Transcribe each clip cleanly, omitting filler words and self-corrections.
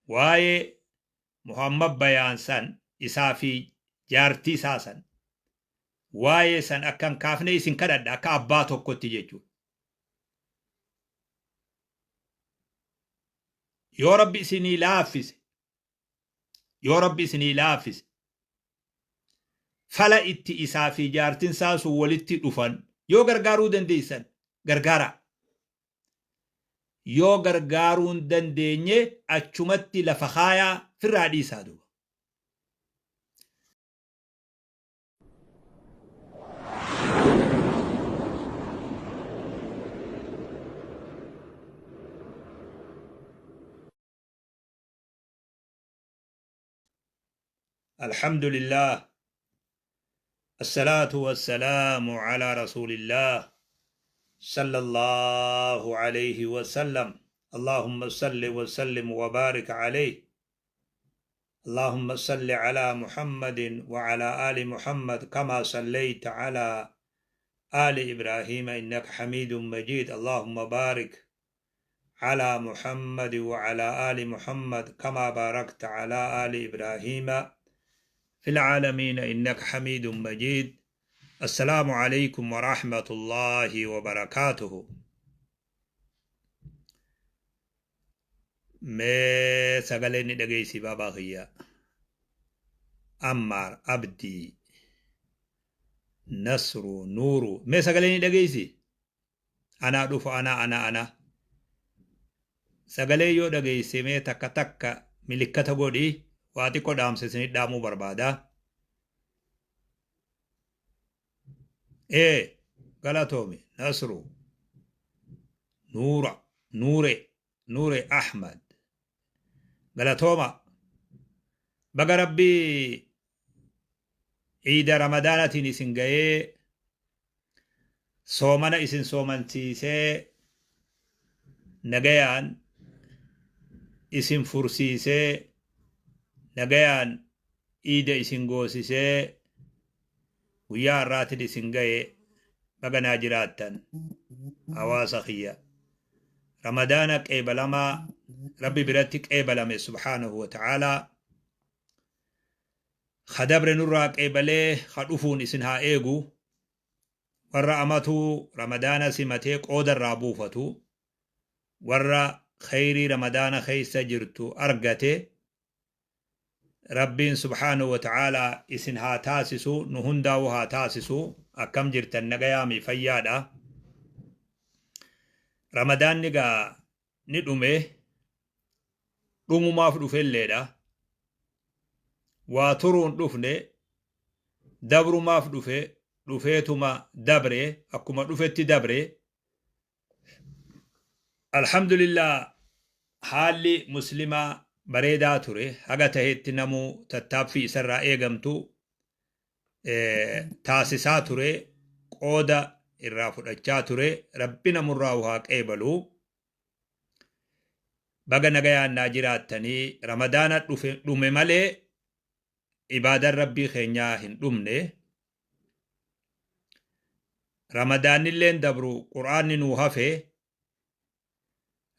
Waa'ee Muhammad Bayaan san isaa fi jaartii isaa san waa'ee san akka hin kaafne isin kadhadha akka abbaa tokkotti jechuudha. Yoo Rabbi isinii laaffise, yoo Rabbi isinii laaffise, fala itti isaa fi jaartin isaa sun walitti dhufan yoo gargaaruu dandeessan gargaaraa. Yoo gargaaruu hin dandeenye achumatti lafa kaayaa firraa dhiisaa duuba. الحمد لله الصلاة والسلام على رسول الله صلى الله عليه وسلم اللهم صل وسلم وبارك عليه اللهم صل على محمد وعلى آل محمد كما صليت على آل إبراهيم إنك حميد مجيد اللهم بارك على محمد وعلى آل محمد كما باركت على آل إبراهيم في العالمين إنك حميد مجيد السلام عليكم ورحمة الله وبركاته. Mee sagalee ni dhageessi baabaa kiyya. Ammaar Abdii Nasru Nuuru mee sagalee ni dhageessi. Anaa dhufu anaa anaa anaa. Sagalee yoo dhageesse mee takka takka milikkata godhi waa xiqqoo dhaamsa isinit dhaamuu barbaada. Ee galatoomi Nasru Nuura Nuure Nuure Ahmad galatooma baga rabbi ciida ramadaanatiin isin ga'ee soomana isin soomansiisee nagayaan isin fursiisee nagayaan iida isin goosisee guyyaa har'aatiin isin gaye baga naa jiraattan hawaasa kiyya ramadaana qeebalamaa rabbi biratti qeebalame subhaanahu wa ta'aalaa ka dabre nurraa qeebalee ka dhufuun isin haa eegu warra amatuu ramadaana simatee qooda irraa buufatu warra kheyrii ramadaana keessa jirtu argate Rabbiin subhaanahu wa ta'aalaa isin haa taasisu nu hundaa'uu haa taasisu. Akkam jirtan, nagayaami, fayyaadha? Ramadaanni gaa ni dhume, dhumumaaf dhufelleedha. Waa turuun dhufne, dabrumaaf dhufe, dhufeetuma dabre, akkuma dhufetti dabre. Alhamdulillah, haalli muslimaa bareedaa ture haga tahetti. Namuu tattaaffii isarraa eegamtu taasisaa ture, qooda irraa fudhachaa ture. Rabbi namurraa haa qeebalu. Baga nagayaan naa jiraattanii. Ramadaana dhufe dhume malee ibaadaan rabbii keenyaa hin dhumne. Ramadaannilleen dabru qur'aanni nuu hafe,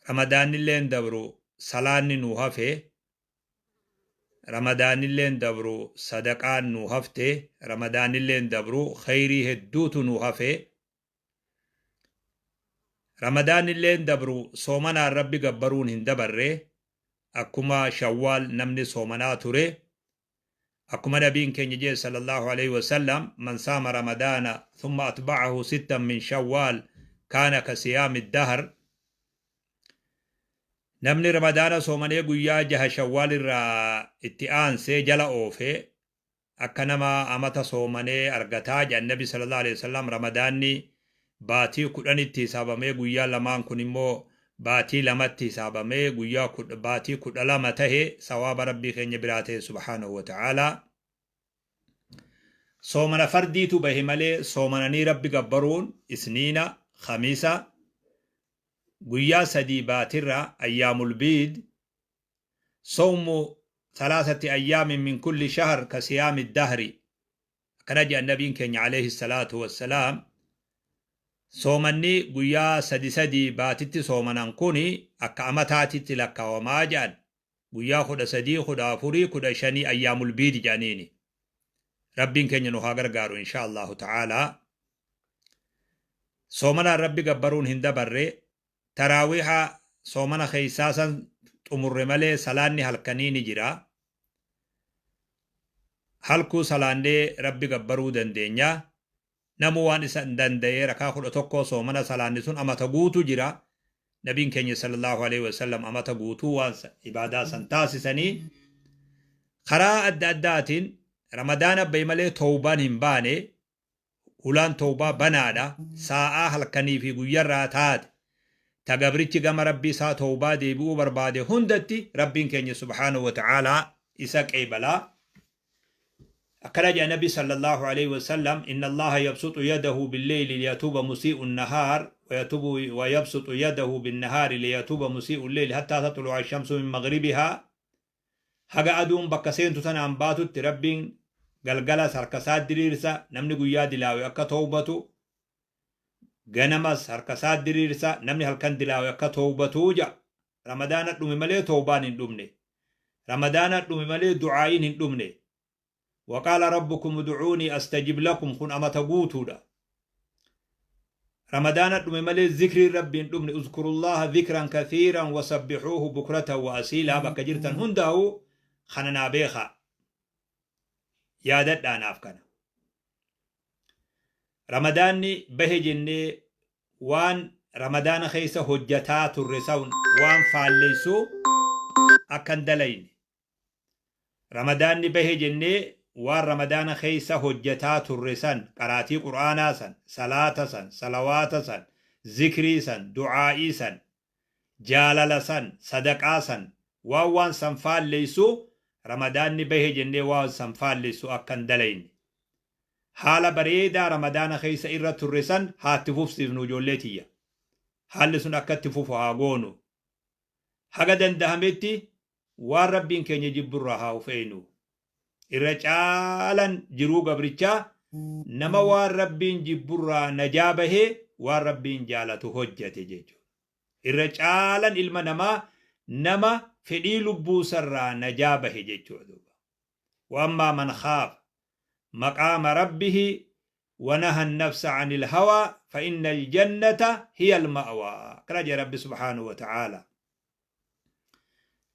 ramadaannilleen dabru salaanni nuu hafe, ramadaannilleen dabru sadaqaan nuu hafte, ramadaannilleen dabru kheyrii hedduutu nuu hafe. Ramadaannilleen dabru soomanaan rabbi gabbaruun hin dabarre. Akkuma shawwaal namni soomanaa ture, akkuma nabiin keenya jee sallallahu alaihi wasallam, man saama ramadaana thumma atba'ahu sittan min shawwaal kaana ka siyaami dahr. Namni ramadaana soomanee guyyaa 6 shawwaal irraa itti aansee jala oofe akka nama amata soomanee argataa jedhan nabi sallallahu alaihi wasallam. Ramadaanni baatii 10tti hisaabamee, guyyaa lamaan kun immoo baatii 2tti hisaabamee, guyyaa baatii 12 tahe sawaaba rabbii keenya biraa ta'e subhaanahu wa ta'aalaa. Soomana fardiitu bahe malee soomananii rabbi gabbaruun isniina, khamiisa, guyyaa 3 baatirra ayyaamul biid, sawmu thalathati ayyaamin min kulli shahr ka siyaami dahri akkana jedhan nabiin keenya alayhi salaatu wassalaam. Soomanni guyyaa sadi sadi baatitti soomanan kun akka amataatitti lakkaawamaa jedhan. Guyyaa 13, 14, 15 ayyaamul biidi jedhaniini. Rabbiin keenya nu haa gargaaru, insha Allahu ta'aalaa. Soomanaan Rabbi gabbaruun hin dabarre. Taraawiha soomana keeysaa san xumurre malee salaanni halkanii ni jira. Halkuu salaannee Rabbi gabbaruu dandeenya. Namuu waan isa danda'ee rakaa 11 soomana salaanni sun amata guutu jira. Nabiin keenya sallallahu alaihi wasallam amata guutuu waan ibaadaa san taasisanii. Karaa adda addaatiin Ramadaana bahe malee towbaan hin baane. Hulaan towbaa banaadha. Saa'aa halkanii fi guyyarraa taate ta gabrichi gama Rabbii isaa towbaa deebi'uu barbaade hundatti Rabbiin keenya subhaanahu wa ta'aalaa isa qeebalaa. Akkana jedha Nabi sallallahu alaihi wasallam: "Inna Allaha yabsuxu yadahu billeyli liyatuuba musii'u nahaar wa yabsuxu yadahu binnahaari liyatuuba musii'u lleyli hattaa tatlu'a shamsu min maghribihaa." Haga aduun bakka seentu tanaan baatutti Rabbiin galgalas harka isaa diriirsa, namni guyyaa dilaawe akka towbatu, ganamas harka isaa diriirsa, namni halkan dilaawe akka towbatu jedha. Ramadaana dhume malee towbaan hin dhumne. Ramadaana dhume malee du'aa'iin hin dhumne. "وقال ربكم ادعوني أستجب لكم" kun amata guutuudha. Ramadaana dhume malee zikriin Rabbiin dhumne. اذكروا الله ذكرا كثيرا وسبحوه بكرة وأصيلا. Bakka jirtan hundaa'u kana naa beekaa, yaadadhaanaaf kana. Ramadaanni bahe jennee waan Ramadaana keessa hojjataa turre san waan faalleessu akkan dalayne. Ramadaanni bahe jennee waan Ramadaana keessa hojjataa turre san, qaraatii Qur'aanaa san, salaata san, salawaata san, zikrii san, du'aa'ii san, jaalala san, sadaqaa san, waan san faalleessu, Ramadaanni bahe jennee waan san faalleessu akkan dalayne. Haala bareedaa Ramadaana keessa irra turre san haa itti fufsiifnu, ijoollee tiyya. Haalli sun akka itti fufu haa goonu. Haga dandahametti waan Rabbiin keenya jibburraa haa ufeenu. Irra caalan jiruu gabrichaa nama waan Rabbiin jibburraa najaa bahee waan Rabbiin jaalatu hojjate jechuudha. Irra caalan ilma namaa nama fedhii lubbuusarraa najaa bahe jechuudha. وأما من خاف مقام ربه ونهى النفس عن الهوى فإن الجنة هي المأوى. Kana jedhe Rabbi سبحانه وتعالى.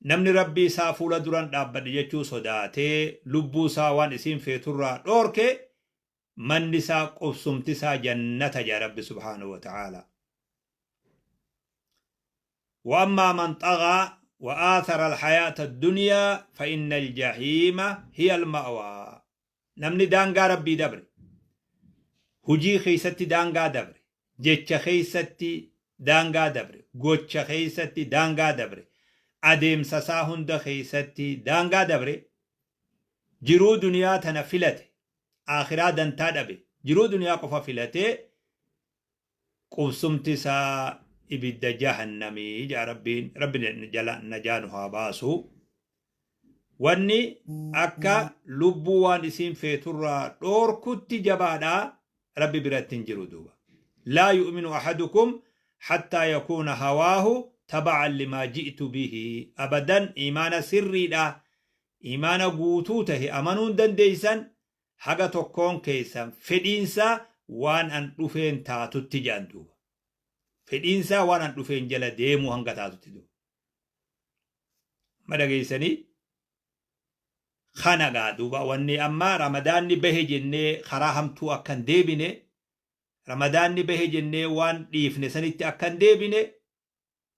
Namni Rabbii isaa fuula duran dhaabbadhe jechuu sodaatee lubbuu isaa waan isiin feeturraa dhoorke, manni isaa, qubsumti isaa jannata jedha Rabbi سبحانه وتعالى. وأما من طغى وآثر الحياة الدنيا فإن الجحيم هي المأوى. Namni daangaa Rabbii dabre, hujii keeysatti daangaa dabre, jecha keeysatti daangaa dabre, gocha keeysatti daangaa dabre, adeemsa isaa hunda keeysatti daangaa dabre, jiruu duniyaa tana filate, aakhiraa dantaa dhabe, jiruu duniyaa qofa filatee, qubsumti isaa ibidda jahannamii jaa Rabbiin. Rabbi jala najaa nu haa baasu. Wanni akka lubbuu waan isiin feeturraa dhoorkutti jabaadhaa Rabbi biratti hin jiru duuba. لا يؤمن أحدكم حتى يكون هواه تبعا لما جئت به. Abadan imaana sirriidha, imaana guutuu tahe amanuun dandeeysan haga tokkoon keessan fedhiinsa waan an dhufeen taatutti jedhan duuba. Fedhiinsaa waan an dhufeen jala deemuu hanga taatutti duuba. Ma dhageeysanii? Kana gaa duuba wanni amma Ramadaanni bahe jennee karaa hamtuu akkan deebine, Ramadaanni bahe jennee waan dhiifne sanitti akkan deebine,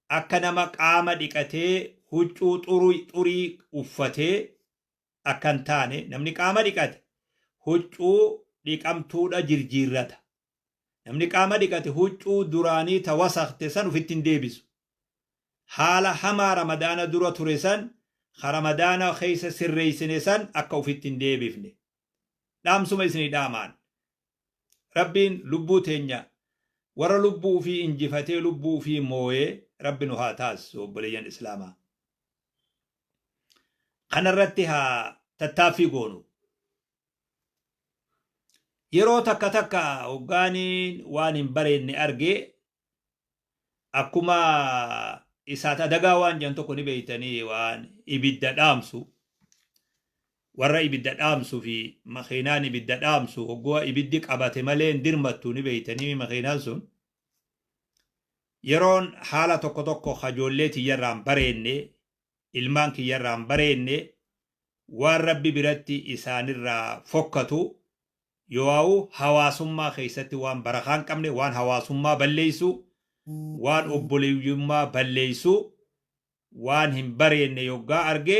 akka nama qaama dhiqatee huccuu xurii uffatee akkan taane. Namni qaama dhiqate huccuu dhiqamtuudha jirjiirrata. Namni qaama dhiqate huccuu duraanii ta wasakte san ufitti hin deebisu. Haala hamaa Ramadaana dura ture san ka Ramadaana keessa sirreessine san akka ufitti hin deebifne dhaamsuma isinii dhaamaan. Rabbiin lubbuu teenya warra lubbuu ufii injifatee lubbuu ufii mooyee Rabbi nu haa taasisu. Obboleeyyan Islaamaa, kanarratti haa tattaaffii goonu. Yeroo takka takka hoggaaniin waan hin bareenne arge, akkuma Isaat adagaa waan jedhan tokko ni beeytanii, waan ibidda dhaamsu, warra ibidda dhaamsu fi makiinaan ibidda dhaamsu hogguu ibiddi qabate malee hin dirmattu, ni beeytanii. Makiinaan sun yeroon haala tokko tokko kajoollee tiyyarraan bareenne, ilmaan kiyyarraan bareenne, waan Rabbi biratti isaanirraa fokkatu yoo hawaasummaa keessatti waan barakaan qabne, waan hawaasummaa balleeysu, waan obboleeyyummaa balleeysu, waan hin bareenne yoggaa arge,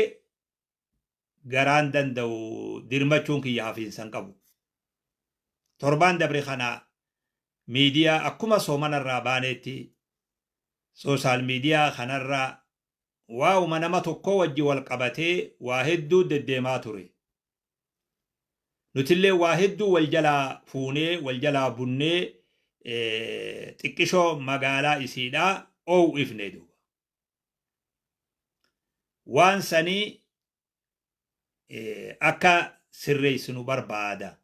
garaan danda'u dirmachuun kiyya hafiinsan qabu. Torbaan dabre kana miidiyaa akkuma soomanarraa baaneetti social media kanarraa waa'uma nama tokko wajji wal qabatee waa hedduu deddeemaa ture. Nutillee waa hedduu wal jalaa fuunee, wal jalaa bunnee, xiqqishoo magaalaa isiidhaa oowwifne duuba. Waan sanii akka sirreessinu barbaada.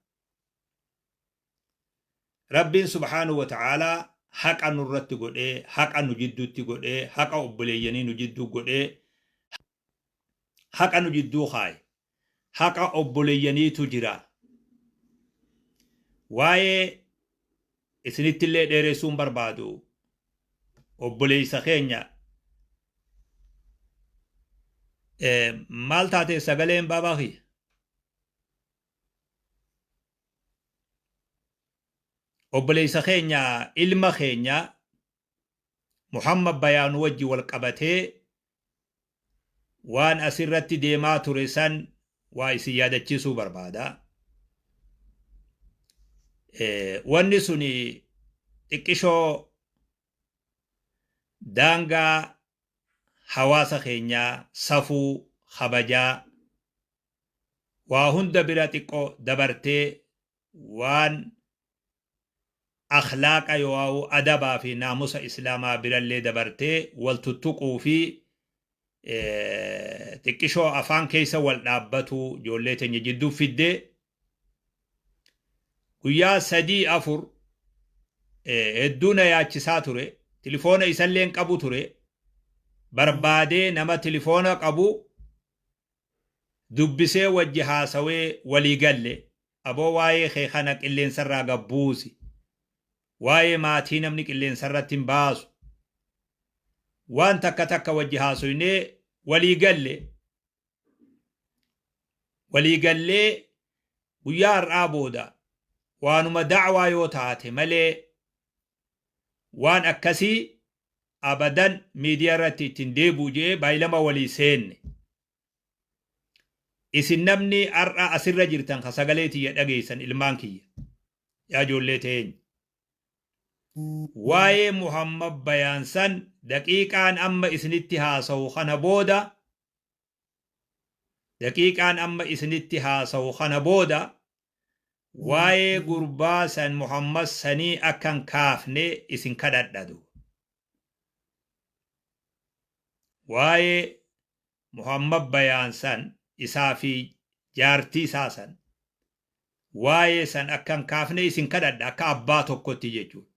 Rabbiin subhaanahu wa ta'aalaa haqa nurratti godhee, haqa nu jidduutti godhee, haqa obboleeyyanii nu jidduu godhee, haqa nu jidduu kaaye. Haqa obboleeyyaniitu jira. Waa'ee isinittillee dheeressuun barbaadu, obboleessa keenya maal taate sagaleen baabaa kiyya? Obboleessa keenya, ilma keenya Muhammad Bayaanu wajji wal qabatee waan asirratti deemaa ture san waa isin yaadachiisuu barbaada. Wanni suni xiqqishoo daangaa hawaasa keenyaa, safuu, kabajaa, waa hunda bira xiqqoo dabartee waan akhlaaqa yoo adabaa fi naamusa islaamaa birallee dabartee wal tuttuquu fi xiqqishoo afaan keessa wal dhaabbatu ijoollee teenya jidduu fiddee, guyyaa 3 4 hedduu na yaachisaa ture. Tilifoona isallee qabu ture, barbaadee nama tilifoona qabu dubbisee wajji haasawee walii galle. Aboo, waa'ee kee kana qilleensarraa gabbuusi, waa'ee maatii namni qilleensarratti hin baasu, waan takka takka wajji haasoynee walii galle. Walii gallee guyyaa har'aa booda waanuma da'waa yoo taate malee waan akkasii abadan miidiyaa irratti ittiin deebi'u jee baay'ilama walii seenne. Isin namni har'a asirra jirtan ka sagalee tiyya dhageessan, ilmaan kiyya, yaa ijoollee teenya, waa'ee Muhammad Bayaansan daqiiqaan amma isinitti haasa'u kana booda, daqiiqaan amma isinitti haasa'u kana booda, waa'ee gurbaa san Muhammad sanii akkan kaafne isin kadhadhadu. Waa'ee Muhammad Bayaansan, isaa fi jaartii isaa san, waa'ee san akkan kaafne isin kadhadha akka abbaa tokkotti jechuudha.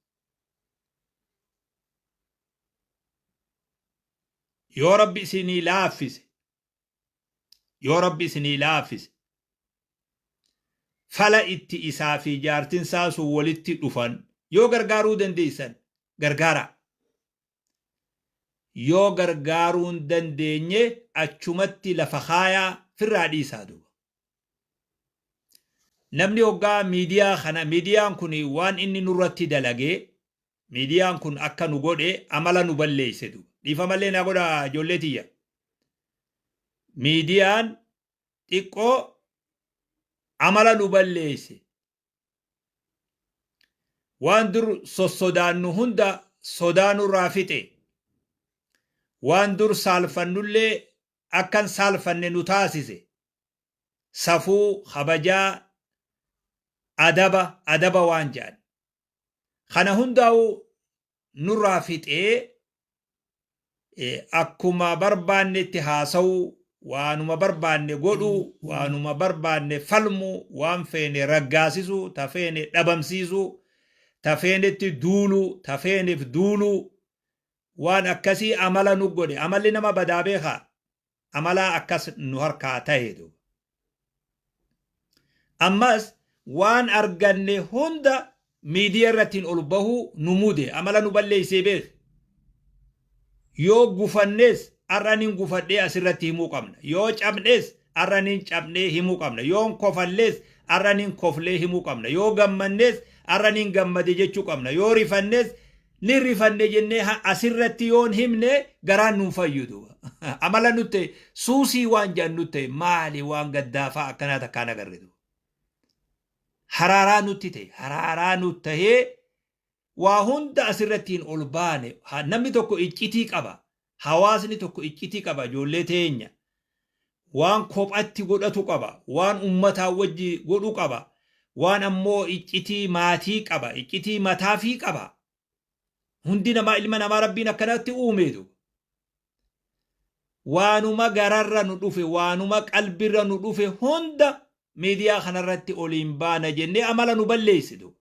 Yoo Rabbi isinii laaffise, yoo Rabbi isinii laaffise, fala itti isaa fi jaartin isaa sun walitti dhufan yoo gargaaruu dandeessan gargaara. Yoo gargaaruu hin dandeenye, achumatti lafa kaayaa firraa dhiisaa duuba. Namni hoggaa miidiyaa kana, miidiyaan kun waan inni nurratti dalagee, miidiyaan kun akka nu godhe, amala nu balleeyse duuba. Dhiifamallee naa godha, ijoollee tiyya. Miidiyaan xiqqoo amala nu balleeyse. Waan dur sossodaannu hunda sodaa nurraa fixe. Waan dur saalfannullee akkan saalfanne nu taasise. Safuu, kabajaa, adaba, adaba waan jedhan. Kana hundaa'u nurraa fixee, akkuma barbaannetti haasa'uu, waanuma barbaanne godhuu, waanuma barbaanne falmuu, waan feene raggaasisuu, ta feene dhabamsiisuu, ta feenetti duuluu, ta feeneef duuluu, Waan akkasii amala nu godhe. Amalli nama badaa beekaa, amala akkas nu harkaa ta'eetu. Ammas waan arganne hunda miidiyaa irrattiin ol bahuu nu mude, amala nu balleessee beek. Yoo gufannees har'a nin gufadhee asirratti himuu qabna. Yoo cabnees har'a nin cabnee himuu qabna. Yoo kofallees har'a nin koflee himuu qabna. Yoo gammannees har'a nin gammade jechuu qabna. Yoo rifannees ni rifanne jennee asirratti yoon himne garaan nuun fayyadu. Amala nutti suusii waan jedhan nutti maali, waan gaddaafaa akkanaa takkaan agarre. Haraaraa nutti ta'e, haraaraa nutti tahee waa hunda asirrattiin ol baane. Namni tokko iccitii qaba. Hawaasni tokko iccitii qaba, ijoollee teenya. Waan kophatti godhatu qaba. Waan ummataa wajji godhu qaba. Waan ammoo iccitii maatii qaba. Iccitii mataafii qaba. Hundi namaa, ilma namaa Rabbiin akkanatti uumeetu. Waanuma gararra nu dhufe, waanuma qalbirra nu dhufe hunda miidiyaa kanarratti oliin baana jennee amala nu balleessitu.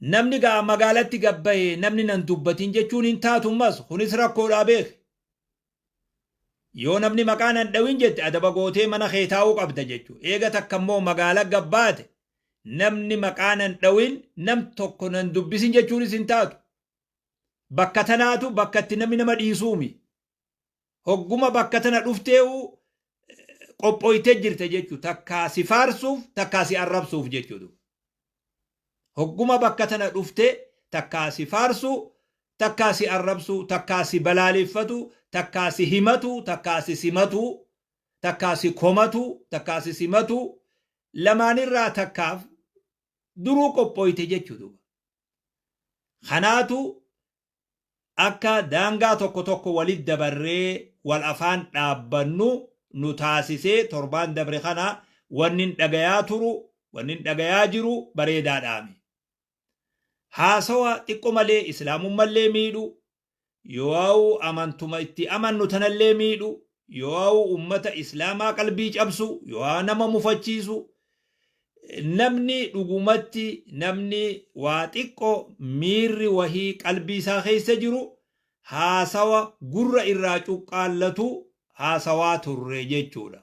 Namni gaa magaalatti gabbaye namni nan dubbatin jechuun hin taatummas, kunis rakkoodhaa beek. Yoo namni maqaa nan dhawin jette, adaba gootee mana kee taa'uu qabda jechuudha. Eega takka immoo magaala gabbaate namni maqaa nan dhawin, nam tokko nan dubbisin jechuunis hin taatu. Bakka tanaatu bakka itti namni nama dhiisuumi. Hogguma bakka tana dhuftee'u qophooytee jirte jechuudha. Takkaa si faarsuuf, takkaa si arrabsuuf jechuudha. Hogguma bakka tana dhuftee takkaa si faarsuu, takkaa si arrabsuu, takkaa si balaaleffatu, takkaa si himatu, takkaa si simatu, takkaa si komatu, takkaa si simatu, lamaanirraa takkaaf duruu qophooyte jechuudha. Kanaatu akka daangaa tokko tokko walit dabarree wal afaan dhaabbannu nu taasisee. Torbaan dabre kana wannin dhagayaa turu, wannin dhagayaa jiru bareedaadhaami. Haasawa xiqqo malee islaamummallee miidhu, yoo amantuma itti amannu tanallee miidhu, yoo ummata islaamaa qalbii cabsu, yoo nama mufachiisu, namni dhugumatti namni waa xiqqo miirri wahii qalbii isaa keessa jiru haasawa gurra irraa cuqqaallatu haasawaa turre jechuudha.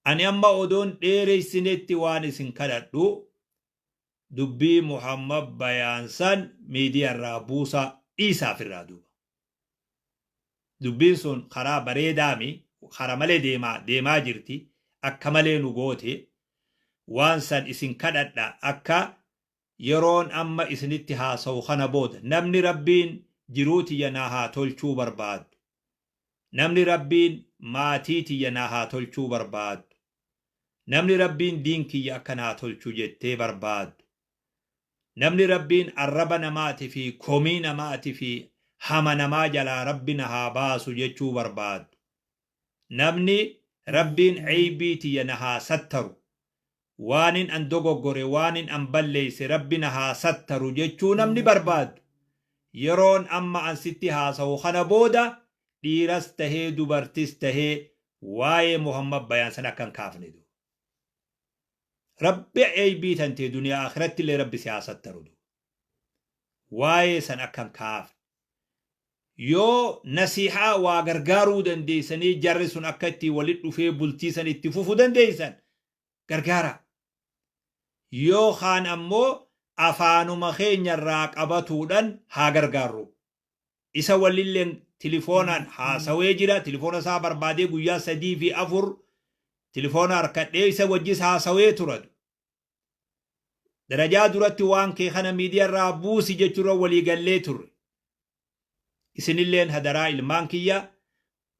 Ani amma odoon dheereysinetti waan isin kadhadhu, dubbii Muhammad Bayaansan miidiyaa irraa buusaa, dhiisaaf irraa duuba. Dubbiin sun karaa bareedaami, karaa malee deemaa deemaa jirti, akka malee nu goote. Waan san isin kadhadha, akka yeroon amma isinitti haasawu kana booda namni Rabbiin jiruu tiyya naa haa tolchuu barbaadu, namni Rabbiin maatii tiyya naa haa tolchuu barbaadu, namni Rabbiin diin kiyya akka naa tolchu jettee barbaadu, namni Rabbiin arraba namaati fi komii namaati fi hama namaa jalaa Rabbi na haa baasu jechuu barbaadu, namni Rabbiin ceeybii tiyya na haa sattaru, waanin an dogoggore, waanin an balleeyse Rabbi na haa sattaru jechuu namni barbaadu, yeroon amma an sitti haasawu kana booda dhiiras tahee dubartis tahee waa'ee Muhammad Bayaan san akka hin kaafne. Rabbi ceeybii tantee duniyaa akhiratti illee Rabbi si haa sattaru. Waa'ee san akka hin kaafne. Yoo nasihaa waa gargaaruu dandeessanii, jarri sun akka itti walit dhufee bultii san itti fufu dandeessan gargaara. Yoo kaan ammoo afaanuma keenyarraa qabatuudhaan haa gargaarru. Isa walilleen tilifoonaan haasawee jira. Tilifoona isaa barbaadee guyyaa 3 fi 4 tilifoona harkadhee isa wajjis haasawee tura. Darajaa duratti waan kee kana miidiyaarraa buusi jechuurra walii gallee turre. Isinilleen hadaraa ilmaan kiyya,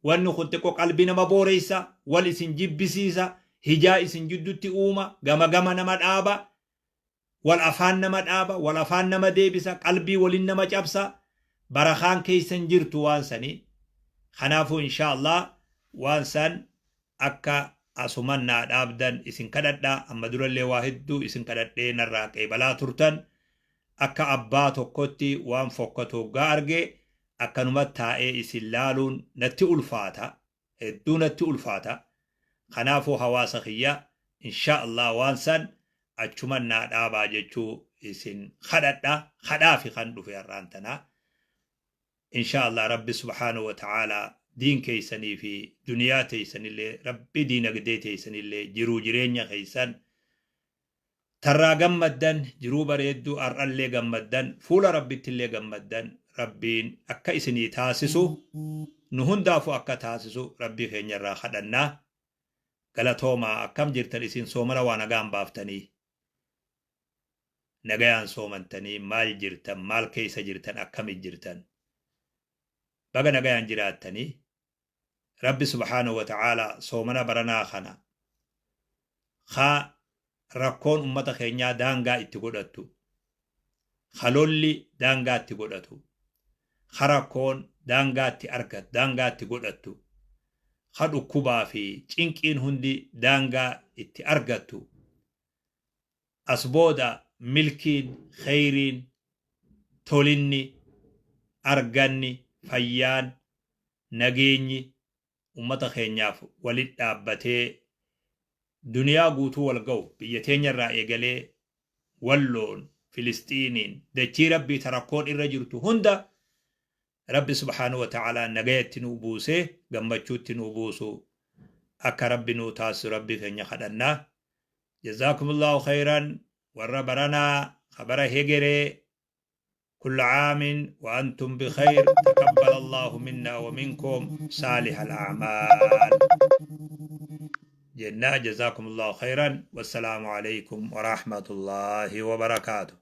wanni kun xiqqoo qalbii nama booreessa, wal isin jibbisiisa, hijaa isin jiddutti uuma, gama gama nama dhaaba, wal afaan nama dhaaba, wal afaan nama deebisa, qalbii waliin nama cabsa, barakaan keessan jirtu waan sanii. Kanaafuu insha Allah waan san akka asuman naa dhaabdan isin kadhadha. Amma durallee waa hedduu isin kadhadhee narraa qeebalaa turtan. Akka abbaa tokkotti waan fokkatu hoggaa arge akkanuma taa'ee isin laaluun natti ulfaata. Hedduu natti ulfaata. Kanaafuu hawaasa kiyya, insha Allah waan san achuman naa dhaabaa jechuu. Isin kadhadha, kadhaafi kan dhufe har'aan tanaa. Insha Allah Rabbi subhaanahu wa ta'aalaa diin keeysanii fi duniyaa teeysanillee, Rabbi diinagdee teeysanillee, jiruu jireenya keeysan tarraa gammaddan, jiruu bareedduu har'allee gammaddan, fuula Rabbittillee gammaddan Rabbiin akka isinii taasisu, nu hundaafuu akka taasisu Rabbii keenya irraa kadhannaa. Galatoomaa. Akkam jirtan isin? Soomana waa nagaan baaftanii, nagayaan soomantanii? Maal jirtan? Maal keessa jirtan? Akkamit jirtan? Baga nagayaan jiraattanii. Rabbi subhaanahu wa ta'aalaa soomana baranaa kana ka rakkoon ummata keenyaa daangaa itti godhattu, ka lolli daangaa itti godhatu, ka rakkoon daangaa itti argat daangaa itti godhattu, ka dhukkubaa fi cinqiin hundi daangaa itti argattu, as booda milkiin, kheyriin, tolinni, arganni, fayyaan, nageenyi ummata keenyaaf walit dhaabbatee duniyaa guutuu wal ga'u, biyya teenya irraa eegalee Walloon, Filisxiiniin, dachii Rabbii ta rakkoon irra jirtu hunda Rabbi subhaanahu wa ta'aalaa nagaya itti nuu buusee gammachuu itti nuu buusu akka Rabbi nuu taasisu Rabbii keenya kadhannaa. Jazaakumullahu khayran. Warra baranaa ka bara hegeree, kullu caamin wa antum bikhayr, taqabbal Allahu minna wa minkum saalihal a'maal jennaa. Jazaakumullahu khayran, wassalaamu alaykum wa rahmatullahi wa barakaatuh.